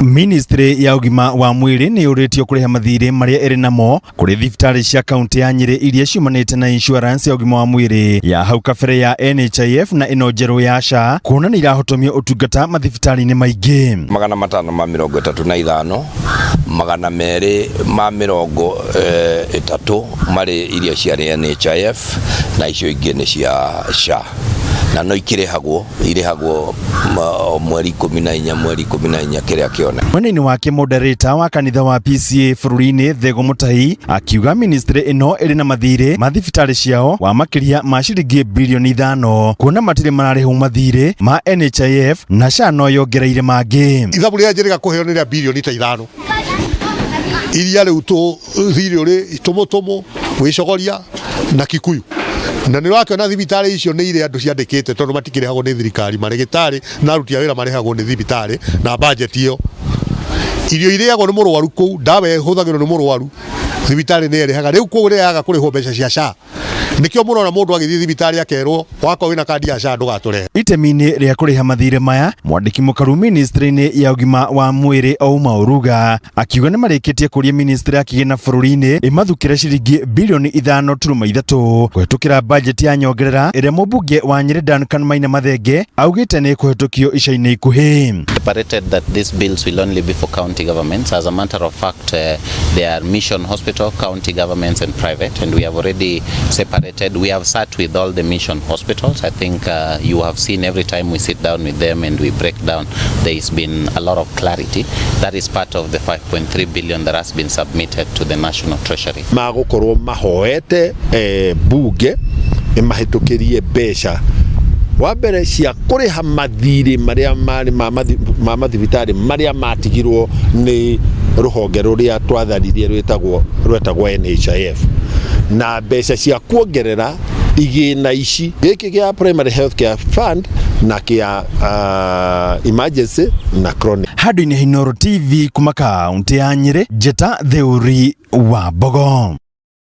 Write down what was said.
Ministry ya ũgima wa mwĩrĩ nĩ yũrĩtio kũrĩha mathirĩ marĩa ĩrĩ namo kũrĩ thibitarĩ cia kaunti ya Nyĩrĩ iria ciumanĩte na insurance ya ũgima wa mwĩrĩ ya hau kabere ya NHIF na ĩno njerũ ya SHA, kuona nĩ irahotomia ũtungata mathibitarĩ-inĩ maingĩ. 535, 230 marĩ iria ciarĩ NHIF na icio ingĩ nĩ cia SHA, na no ikĩrĩhagwo, irĩhagwo mweri 14, mweri 14, kĩrĩa kĩone. Mwena-inĩ wake, moderator wa kanitha wa PCA bũrũri-inĩ Thego Mũtahi akiuga ministry ĩno ĩrĩ na mathirĩ ma thibitarĩ ciao wa makĩria ma ciringi birioni 5, kuona matirĩ mararĩhwo mathirĩ ma NHIF na SHA no yongereire mangĩ. Ithabu rĩrĩa njĩrĩga kũheo nĩ rĩa birioni ta 5, iria rĩu tũ thirĩ ũrĩ tũmũtũmũ gwĩcogoria na Kikuyu, na nĩ ũrakĩona thibitarĩ icio nĩ irĩ andũ ciandĩkĩte, tondũ matikĩrĩhagwo nĩ thirikari. Marĩgĩtarĩ na aruti a wĩra marĩhagwo nĩ thibitarĩ na budget ĩyo. Irio irĩagwo nĩ mũrwaru kũu, ndawa ĩhũthagĩrwo nĩ mũrwaru, thibitarĩ nĩ ĩrĩhaga. Rĩu kũu rĩrĩa yaga kũrĩhwo mbeca cia SHA, nĩkĩo mũrona mũndũ agĩthiĩ thibitarĩ akerwo, "Wakorwo wĩna kandi ya SHA, ndũgatũrehe." Itemi-inĩ rĩa kũrĩha mathirĩ maya, mwandĩki mũkaru ministry-inĩ ya ũgima wa mwĩrĩ Ouma Oruga akiuga nĩ marĩkĩtie kũria ministry ya kĩgĩna bũrũri-inĩ ĩmathukĩre ciringi birioni 5.3 kũhetũkĩra bajeti ya nyongerera ĩrĩa mũmbunge wa Nyĩrĩ Duncan Maina Mathenge augĩte nĩ ĩkũhetũkio ica-inĩ ikuhĩ. Separated that these bills will only be for county governments. As a matter of fact, they are mission hospital, county governments and private, and we have already separated. We have sat with all the mission hospitals. I think you have seen every time we sit down with them and we break down, there has been a lot of clarity. That is part of the 5.3 billion that has been submitted to the National Treasury. Magũkorwo mahoete bunge ĩmahĩtũkĩrie mbeca wa mbere cia kũrĩha mathirĩ marĩa marĩ ma mathibitarĩ marĩa matigirwo nĩ rũhonge rũrĩa twatharirie rwetagwo NHIF, na mbeca cia kuongerera igĩna ici gĩkĩ gĩa Primary Health Care Fund na kĩa emergency na chronic. Handũ-inĩ ha Inooro TV kuma kaunti ya Nyĩrĩ, Njeta Theuri wa Mbogo.